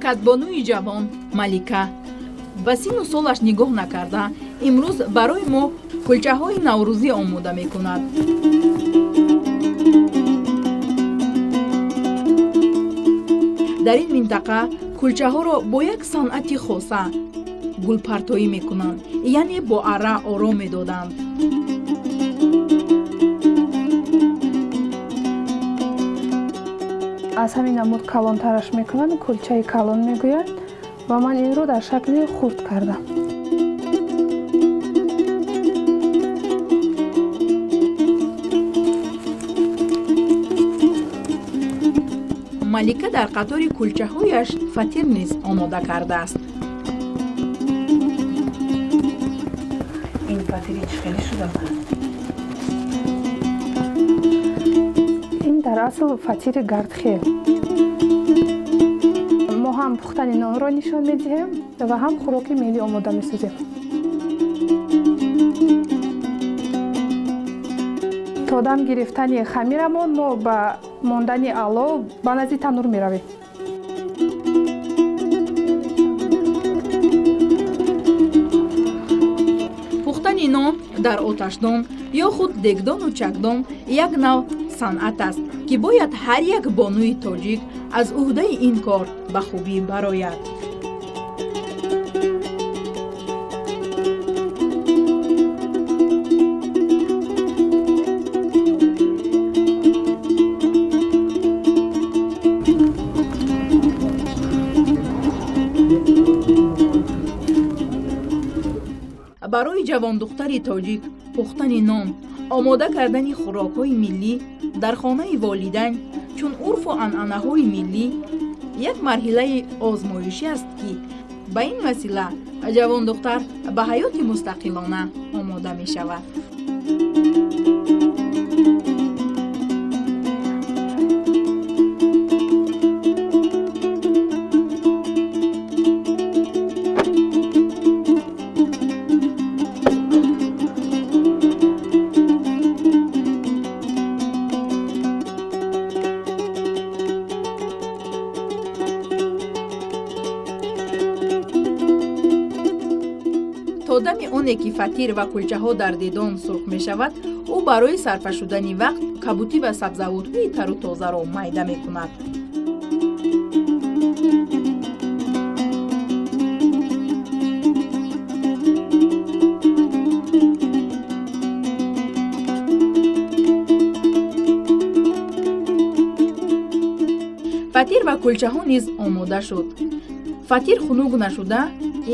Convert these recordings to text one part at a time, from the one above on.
Кадбонуи ҷавон Малика ба сину солаш нигоҳ накарда имрӯз барои мо кулчаҳои наврӯзӣ омода мекунад. Дар ин минтақа кулчаҳоро бо як санъати хоса гулпартоӣ мекунанд, яъне бо арра ором медоданд. Аз ҳамин намуд калонтараш мекунанд, кулчаи калон мегӯянд ва ман инро дар шакли хурд кардам. Малика дар қатори кулчаҳояш фатир низ омода кардааст. Ин фатири чӣ хеле шуда? Ин дар асл фатири гардхел. Мо ҳам пухтани нонро нишон медиҳем ва ҳам хӯроки миллӣ омода месозем. То дам гирифтани хамирамон мо ба мондани олов ба назди танур меравем. Пухтани нон дар оташдон ё худ дегдону чакдон як нав санъат аст, ки бояд ҳар як бонуи тоҷик аз уҳдаи ин кор ба хубӣ барояд. Барои ҷавондухтари тоҷик пухтани нон, омода кардани хӯрокҳои миллӣ дар хонаи волидайн чун урфу анъанаҳои миллӣ як марҳилаи озмоишӣ аст, ки ба ин васила ҷавондухтар ба ҳаёти мустақилона омода мешавад. То дами оне ки фатир ва кулчаҳо дар дедон сурх мешавад, ӯ барои сарфа шудани вақт кабутӣ ва сабзавотҳои тару тозаро майда мекунад. Фатир ва кулчаҳо низ омода шуд. Фатир хунук нашуда,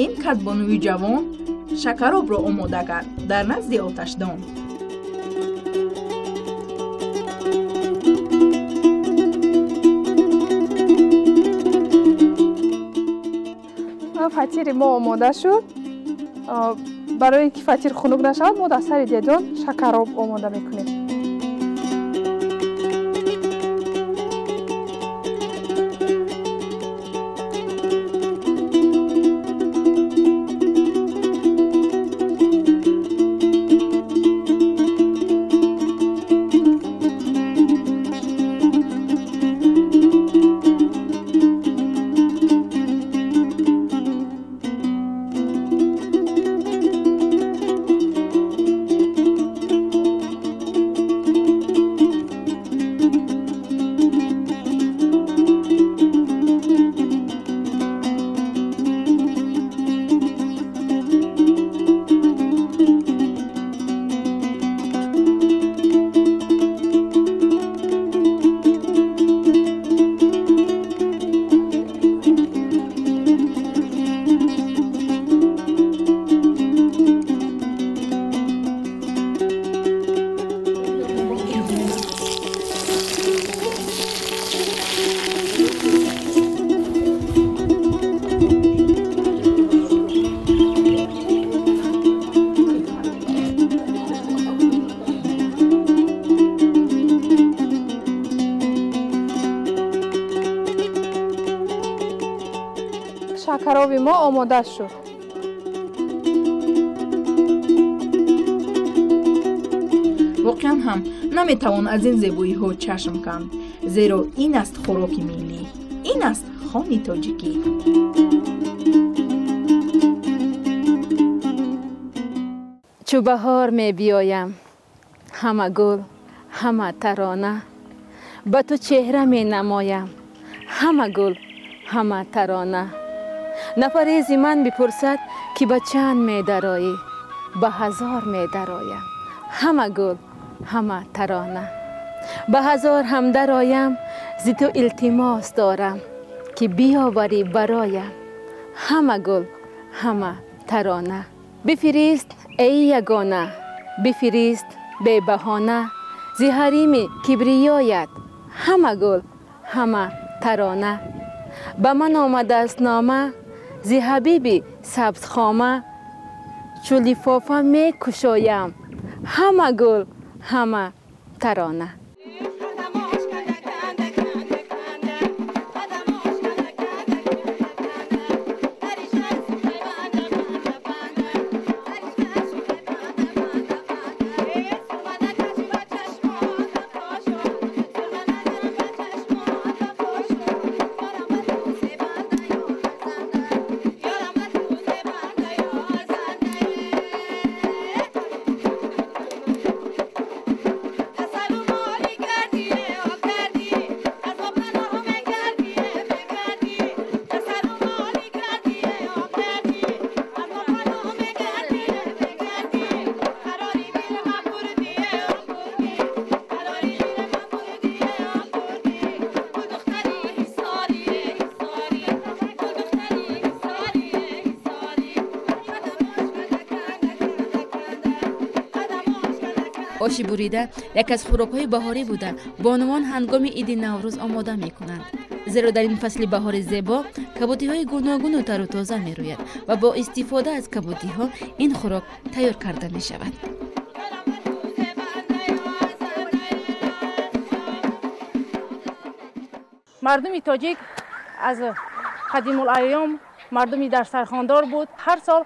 ин кадбонуи ҷавон шакаробро омода кард дар назди оташдон. Фатири мо омода шуд. Барои ки фатир хунук нашавад, мо дар сари дедон шакароб омода мекунем. Шакароби мо омода шуд. Воқеан ҳам наметавон аз ин зебоиҳо чашм канд, зеро ин аст хӯроки миллӣ, ин аст дастархони тоҷикӣ. Чу баҳор мебиёям, ҳама гул, ҳама тарона, ба ту чеҳра менамоям, ҳама гул, ҳама тарона. Нафаре зи ман бипурсад, ки ба чанд медароӣ, ба ҳазор медароям, ҳама гул, ҳама тарона. Ба ҳазор ҳам дароям, зи ту илтимос дорам, ки биёварӣ бароям, ҳама гул, ҳама тарона. Бифирист, эй ягона, бифирист бебаҳона, зи ҳарими кибриёят, ҳама гул, ҳама тарона. Ба ман омадааст нома, зи ҳабиби сабзхома, чу лифофа мекушоям, ҳама гул, ҳама тарона. Оши бурида як аз хӯрокҳои баҳорӣ буда, бонувон ҳангоми иди Наврӯз омода мекунанд. Зеро дар ин фасли баҳори зебо кабудиҳои гуногуну тару тоза мерӯяд ва бо истифода аз кабудиҳо ин хӯрок тайёр карда мешавад. Мардуми тоҷик аз қадимулайём мардуми дарсархондор буд. Ҳар сол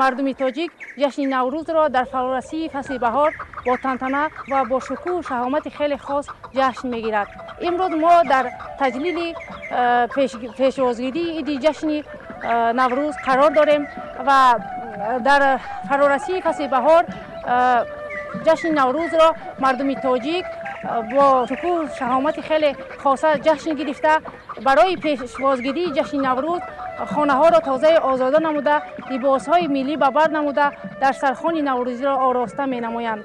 мардуми тоҷик ҷашни Наврӯзро дар фарорасии фасли баҳор бо тантана ва бо шукӯҳу шаҳомати хеле хос ҷашн мегирад. Имрӯз мо дар таҷлили пешвозгирии иди ҷашни Наврӯз қарор дорем ва дар фарорасии фасли баҳор ҷашни Наврӯзро мардуми тоҷик бо шукӯҳу шаҳомати хеле хоса ҷашн гирифта, барои пешвозгирии ҷашни Наврӯз хонаҳоро тозаи озода намуда, либосҳои миллӣ ба бар намуда, дарсархони наврӯзиро ороста менамоянд.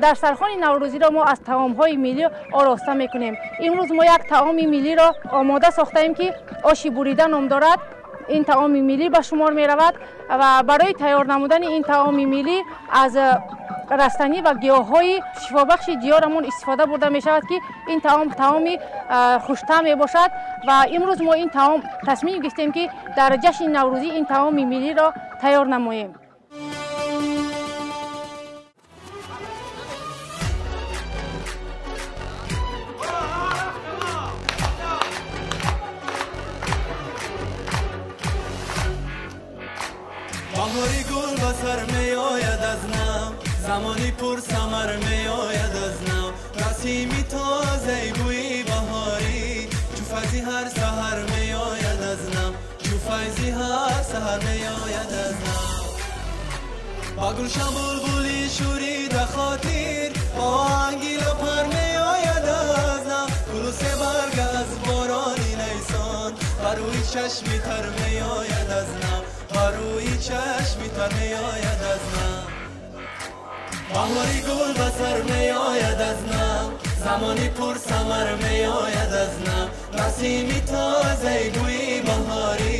Дарсархони наврӯзиро мо аз таомҳои миллӣ ороста мекунем. Имрӯз мо як таоми миллиро омода сохтаем, ки оши бурида ном дорад. Ин таоми миллӣ ба шумор меравад ва барои тайёр намудани ин таоми миллӣ аз растанӣ ва гиёҳҳои шифобахши диёрамон истифода бурда мешавад, ки ин таом таоми хуштаъм мебошад. Ва имрӯз мо ин таом тасмим гирифтем, ки дар ҷашни наврӯзӣ ин таоми миллиро тайёр намоем. Баҳори гул ба сар меояд аз нав, замони пурсамар меояд аз нав, насими тозаи бӯи баҳорӣ чу файзи ҳар саҳар меояд аз нав, чу файзи ҳар саҳар меояд аз нав. Ба гулшан булбули шӯрида хотир, бо оҳанги лопар меояд аз нав, гулу себарг аз борони нисон ба рӯи чашми тар меояд аз нав, ба рӯи чашми тар меояд аз нав. Баҳори гул ба сар меояд аз нав, замони пурсамар меояд аз нав, насими тозаи бӯи баҳорӣ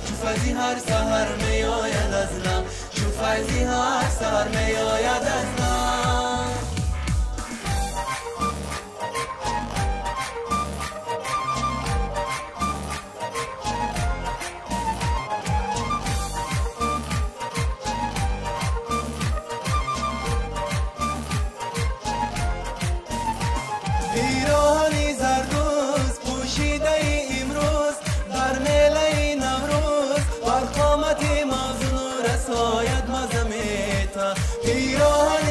чу файзи ҳар саҳар меояд аз нав, чу файзи ҳар саҳар меояд аз нав. Пироҳани зардӯз пӯшидаи имрӯз дар мелаи Наврӯз бар қомати мавзуну расояд маза мета. Пироҳани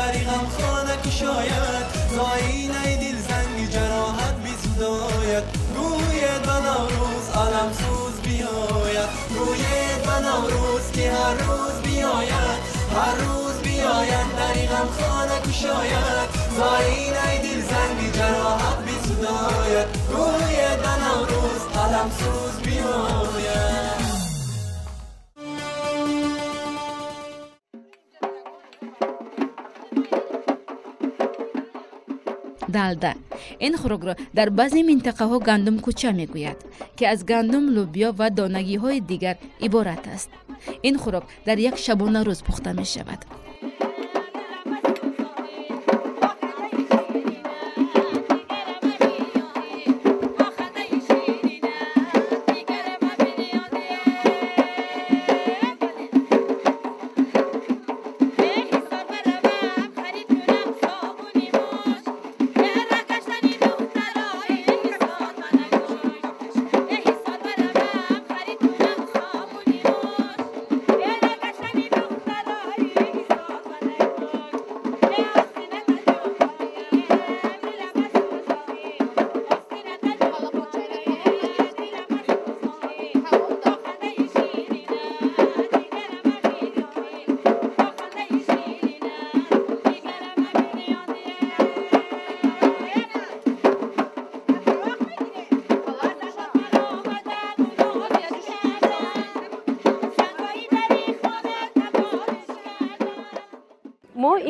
دری غم خانه کشاید، زاینه دل زنگ جراحت بزداید. گوید به نوروز عالم سوز بیاید، گوید به نوروز که هر روز بیاید، هر روز بیاید دری غم خانه کشاید، زاینه دل زنگ جراحت بزداید. گوید به نوروز عالم سوز بیاید. Далда. Ин хӯрокро дар баъзе минтақаҳо гандумкӯча мегӯяд, ки аз гандум, лӯбиё ва донагиҳои дигар иборат аст. Ин хӯрок дар як шабона рӯз пухта мешавад.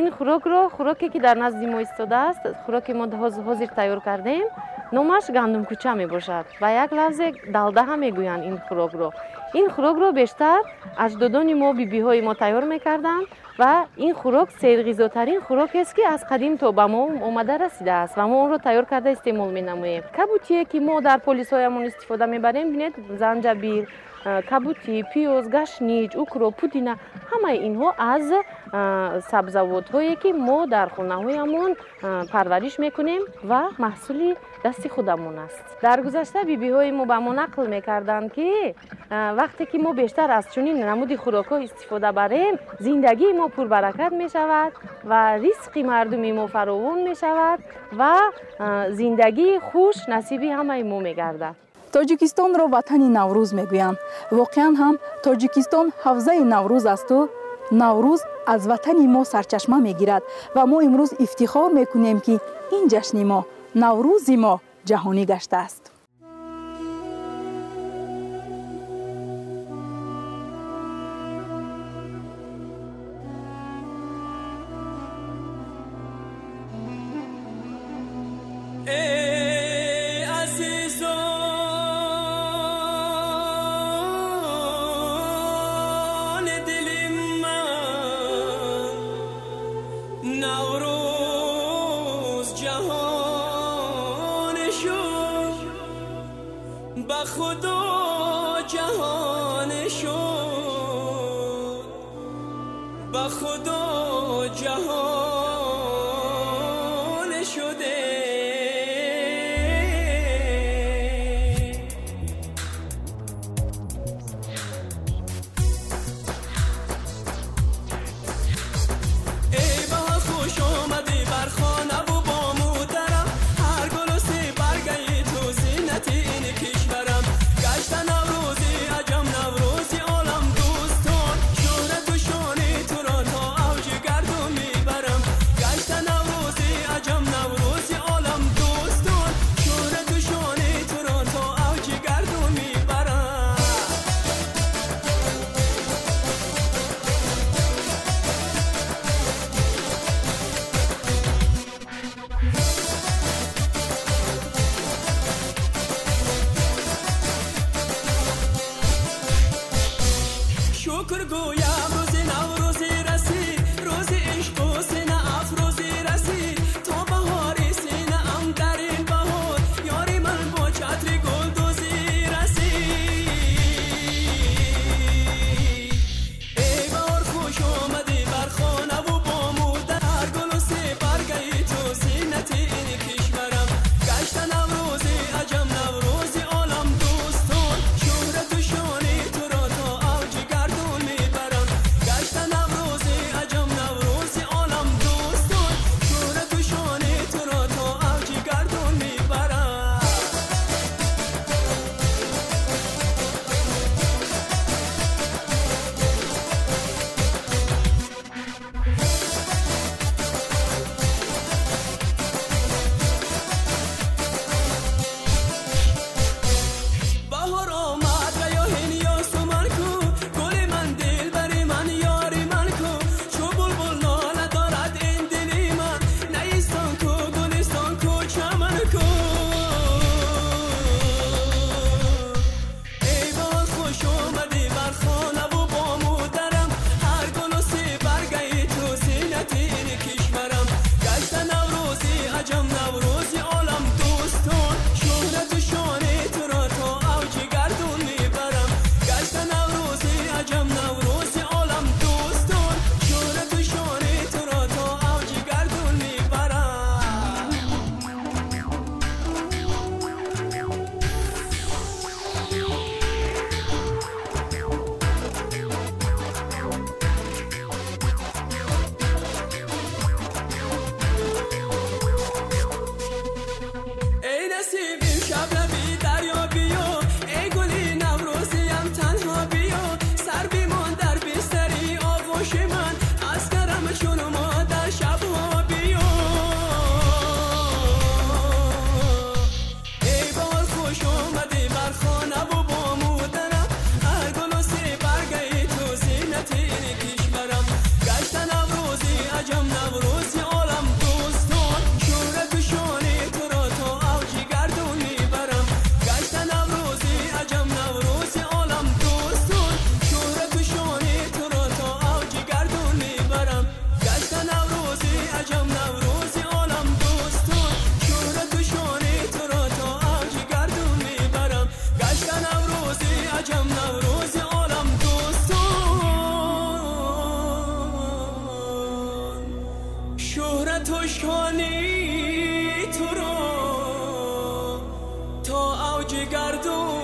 Ин хӯрокро, хӯроке ки дар назди мо истодааст, хӯроке мо ҳозир тайёр кардем, номаш гандумкӯча мебошад. Ба як лафзе далда ҳам мегӯянд ин хӯрокро. Ин хӯрокро бештар аҷдодони мо, бибиҳои мо тайёр мекарданд ва ин хӯрок серғизотарин хӯрокест, ки аз қадим то ба мо омада расидааст ва мо онро тайёр карда истеъмол менамоем. Кабутие ки мо дар полисҳоямон истифода мебарем, бинед, занҷабил, кабутӣ, пиёз, гашниҷ, укроп, пудина, ҳамаи инҳо аз сабзавотҳое ки мо дар хонаҳоямон парвариш мекунем ва маҳсули дасти худамон аст. Дар гузашта бибиҳои мо ба мо нақл мекарданд, ки вақте ки мо бештар аз чунин намуди хӯрокҳо истифода барем, зиндагии мо пурбаракат мешавад ва ризқи мардуми мо фаровон мешавад ва зиндагии хуш насиби ҳамаи мо мегардад. Тоҷикистонро ватани Наврӯз мегӯянд. Воқеан ҳам Тоҷикистон ҳавзаи Наврӯз асту Наврӯз аз ватани мо сарчашма мегирад ва мо имрӯз ифтихор мекунем, ки ин ҷашни мо, Наврӯзи мо ҷаҳонӣ гаштааст. Наврӯзи олам дӯстон, шӯҳрату шони туро то авҷи Шӯҳрату шони туро то авҷи гардун.